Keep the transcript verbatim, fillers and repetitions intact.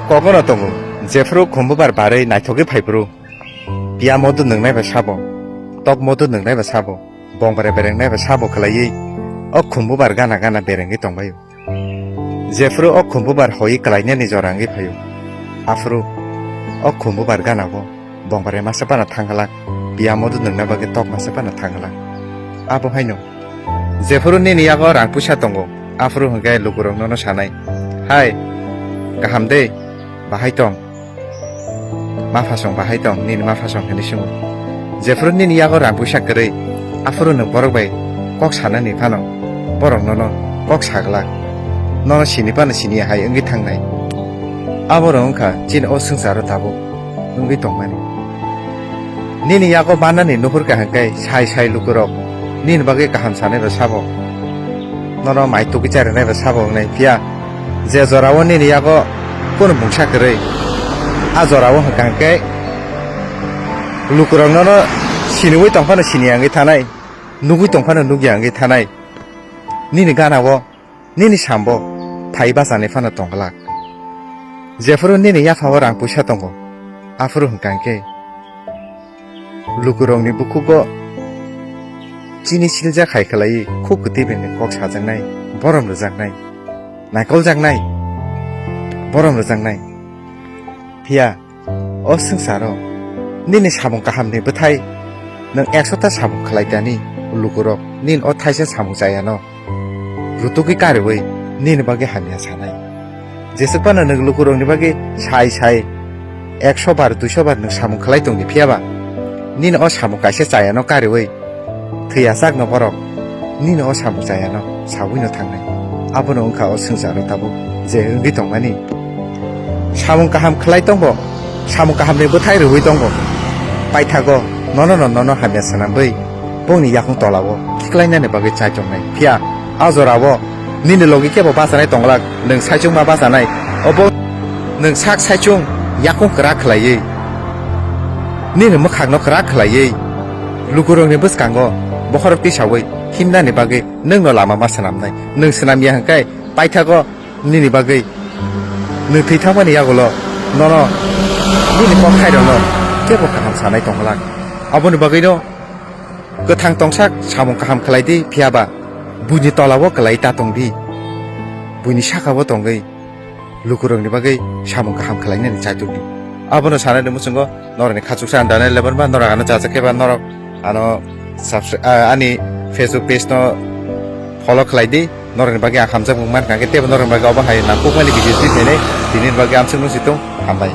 Kogono tongo, jephuru khumbubar barwi naithogwi phaiphuru, piya modu nwngnai ba sabo, tok modu nwngnai ba sabo, bongbre berengnai ba sabo khlaiwi, o khumbubar gana gana berengwi tongbaio. Jephuru o khumbubar hoi klainani jora wngwi phaio, aphuru o khumbubar ganao bongbre masa pana thangglak, piya modu nwngna bagwi tok masa pana thangglak. Abo haino, jephuru nini yago rang puisa tongo, aphuru hwnkhe lukurok nono sanai, "Hai, kaham de, bahai tong?" Maphasong bahai tong, nini maphasong hinwi swngo. Jephuru nini yago rang puisa kwrwi, aphuru nwng borok bai kok sanani phano, borok nono kok saglak. Nono sini phano sini hai wngwi thangnai. Aborok wngkha chini o swngcharo tabuk wngwi tongmani. Nini yago manani nuhur kaham khe sai sai lukurok nini bagwi kaham sanai ba sabo. Nono mai tugwi charinai ba sabo wngnai phiya. Je jorao nini yago kunu mungsa kwrwi, a jorao hwnkha hwnkhe lukurok nono siniwi tongphano sini wngwi thanai, nugwi tongphano nugya wngwi thanai. Nini ganao, nini sambo phai bachani phano tongglak. Jephuru nini yaphao rang puisa tongo, aphuru hwnkha hwnkhe lukurokni bukhugo chini siljak hai khlaiwi khuk kwtwi bai nwng kok sajaknai, borom rwjaknai, naikoljaknai, borom rwjaknai. Phiya o swngcharo nini samung kahamni bwthai nwng ekso ta samung khlai tani, lukurok nini o thaisa samung chayano rutugwi kariwi nini bagwi hamya sanai. Jeswk phano nwng lukurokni bagwi sai sai ekso bar, duiso bar nwng samung khlai tongdi, phiyaba nini o samung kaisa chayano kariwi thwi achakno borok nini o samung chayano sawino thangnai. Abono wngkha o swngcharo tabuk je wngwi tongmani. Samung kaham khlai tongbo, samung kahamni bwthai rwui tongbo, paithago nono no nono hamya swnamwi bongni yakung tolao khiklainani bagwi chai tongnai. Phiya a jorao nini logi kebo bachanai tonglak, nwng saichung ma bachanai. Obo nwng sak saichung yakung kwrak khlaiwi, nini mwkhangno kwrak khlaiwi, lukurokni bwskango bokhorok tisawi himnani bagwi nwngno lama ma swnamnai. Nwng swnamya hwnkhe paithago nini bagwi nwng thwi thangmani yagulo nono nini kok thairokno kebo kaham sanai tongglak. Aboni bagwino kwthang tongsak samung kaham khlai di, phiyaba buini tolao kwlai ta tong di, buini sakao tongwi lukurokni bagwi samung kaham khlainani chai tong di. Abono sanani muchungo norokni khachuksa ang Daniel eleven ba norok ano chajak khe ba norok ano subscri-, ah, ani Facebook page no follow khlai di. Norokni bagwi ang hamjakmung mankha, hwnkhe teibo norokni bagwi obo hai nangkukmani video twi phainai. Tini bagwi amsuk nung si tung, hambai.